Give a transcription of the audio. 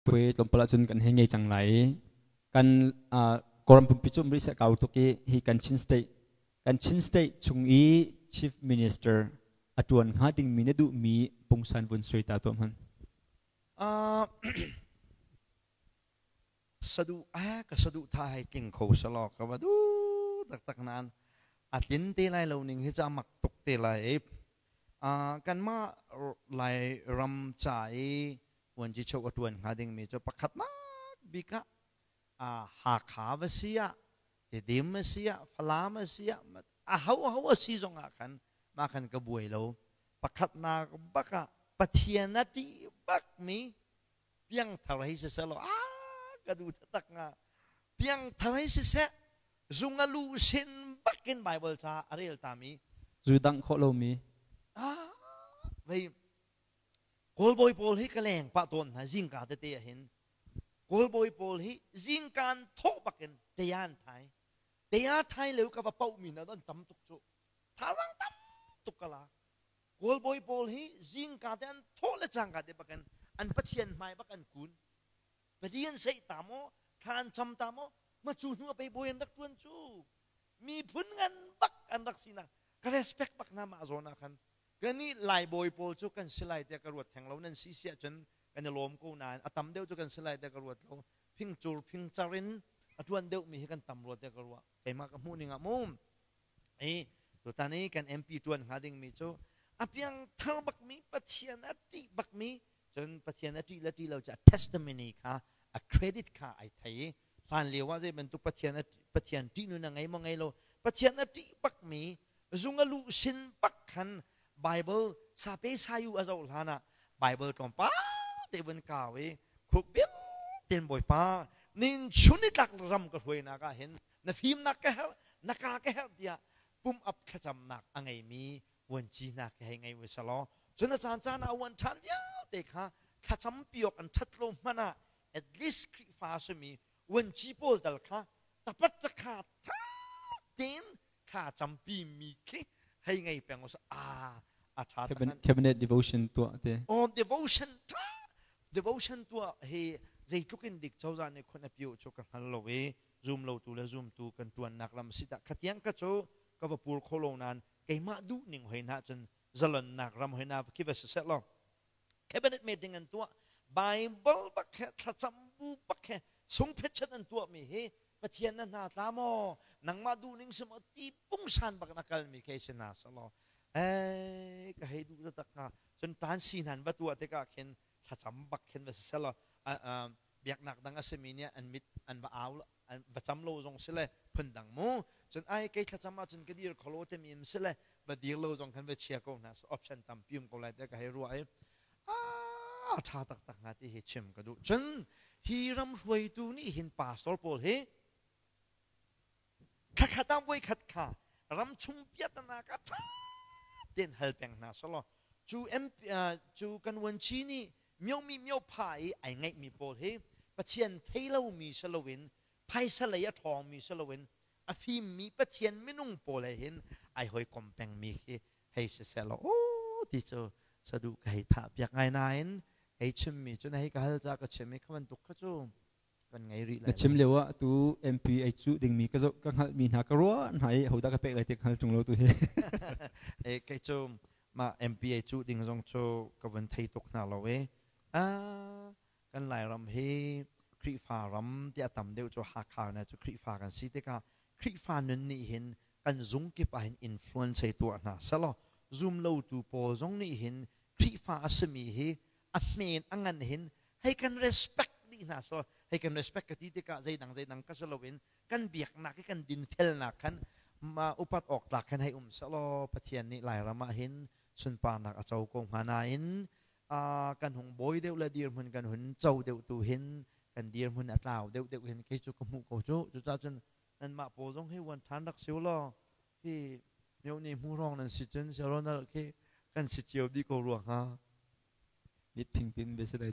Puai tlawmpal ahcun kan hei ngei cang lai i kan Kawlram pumpi cu um rih seh kau tuk i hi kan Chin State kan Chin State chung i Chief Minister a ṭuan hnga dingmi na duhmi pungsan vun suai ta tuah hmanh. Saduh a ka saduh tha hei tling kho selaw ka va duh taktak nain a tlin te lai lo ning hi cu a mak tuk te lai i kanmah Lairam ca i vuanci chok a ṭuan hnga dingmi cu pakhatnak bik ah Hakha va si ah Tedim a si ah Falam a si ah aho aho a si zong ah khan mah khan ka buai lo. Pakhatnak bak ah Pathian a ṭih bakmi piangthar hei siseh law a ka duh taktak hnga. Piangthar hei siseh, zung a lu sin bakin Bible ca a rel tami zu dangh khawh lomi ah vei Kawlbawi pawl hi ka leng pah tawn hna. Zingka tete ah hin Kawlbawi pawl hi zingkaan thawh bakin teyan thai teya thai leu ka va pauh mi na don tam tuk cu thazaang tam tuk ka la. Kawlbawi pawl hi zingka te an thawh le cangka te bakin an Pathian hmai bak an kun. Pathian seih ta maw, thla an cam ta maw, ma cu hnu a pei bawi an rak tuan cu miphun ngan bak an rak sinak ka respect bak na. Mah zawn ah khan kan i Lai bawi pawl cu kan si lai tiah ka ruat theng lo. Nan si si ahcun kan i lawm ko nain a tam deuh cu kan si lai tiah ka ruat lo. Phingcur phingcar in a tuan deuh mi hi kan tam rua tiah ka ruah, keimah ka hmuh ning ah mu. I tutan i kan MP tuan hnga ding mi cu a piang thar bak mi, Pathian a ṭih bak mi, cun Pathian a ṭih le ṭih lo cu a testimony kha, a credit kha ai thei i hlan lio ah zei bantuk Pathian Pathian ṭih nun a ngei maw ngei lo. Pathian a ṭih bak mi, zung a luh sin bak khan Bible sape sayu a zoh hlan ah Bible tlawmpal te vun kau i khuk bil ten Bawipa nin chun i tlak ram ka hruainak ah hin na fimnak ka herh, na ka ka herh tiah pum ap thlacamnak a ngeimi vuanci hna khi hei ngei u selaw, cun a caan caan ah uan ṭhan vialte kha thlacam piawk an ṭhat lo hmanh ah at least Khrihfa a simi vuanci pawl tal kha tapat kha ṭha tein thla campi mi khi hei ngei peng u a a ṭha. Cabinet devotion tuah te. Oh, devotion ṭha devotion tuah hi zeitluk in dik cozah nih khon a piu cu ka hngal lo i zum lo tu le zumtu kan ṭuannak lam si dah khatiang ka cu ka va pur kho lo nain keimah duh ning hoi na cun zalonnak ram hoi na khi va siseh law cabinet meeting an tuah, Bible bak he thlacam bu bak he sungphetchat an tuah mi hi Pathian na hna tla maw, nangmah duh ning si maw ti pungsan bak na kal mi khi si na salo eh ka hei duh tak hnga. Cun tan si hnan va tuah tikah khin thlacam bak khin va siseh law biaknak dang a simi nih an mit an va au an va cam lo zong si le phun dang mu. Cun ai kei thlacam ahcun ka dir kholo timi im si le va dir lo zong khan va chia ko hna. So option tampi um ko lai te ka hei ruah i a tha taktak hnga ti hi chim ka duh. Cun hi ram hruaitu nih hin pastor pawl hi thlakhat ah voi khat kha ram chung piatana ka tha ten hal peng hna solo cu MP cu kan vuanci nih miomi miopha i ai ngeihmi pawl hi Pathian thei lomi si loin, phaisa lei a ṭhawngmi si loin, a fimmi Pathian minung pawl he hin ai hawikom pengmi khi hei siseh law aw ti cu saduh ka hei thah piak ngai. Nain hei chimmi cu na hei ka hal ca ka chim i kha bantuk kha cu kan ngei rih lai. Na chim lio ah atu MP ai cuh dingmi ka zoh ka hngalhmi hna ka ruah hna i hodah ka pek lai ti ka hngal ṭung lo tu hi. E kei cu mah MP ai cuh ding zong cu ka vun thei tuk hna lo i kan Lairam hi Khrihfa ram tiah tam deuh cu Hakha na cu Khrihfa kan si tikah Khrihfa nun nih hin kan zung kip ah hin influence hei tuah hna selaw zum lotu pawl zong nih hin Khrihfa a simi hi a hmen a ngan hin hei kan respect dih hna. So hei kan respect ka ti tikah zeidang zeidang ka si loin kan biaknak i kan dinfelnak khan ma upat awk tlak khan hei um selaw Pathian nih Lairam ah hin sunparnak a co ko hnga. Nain kan hung bawi deuh le dirhmun kan hun co deuh tu hin kan dirhmun a tlau deuh deuh hin kei cu ka hmuh ko cu. Cucaah cun nanmah pawl zong hi wan ṭhan rak siu law khi mio ni hmu rong nan si cun Ronald khi kan si cio dih ko rua hnga. Mit thingpin be si lai.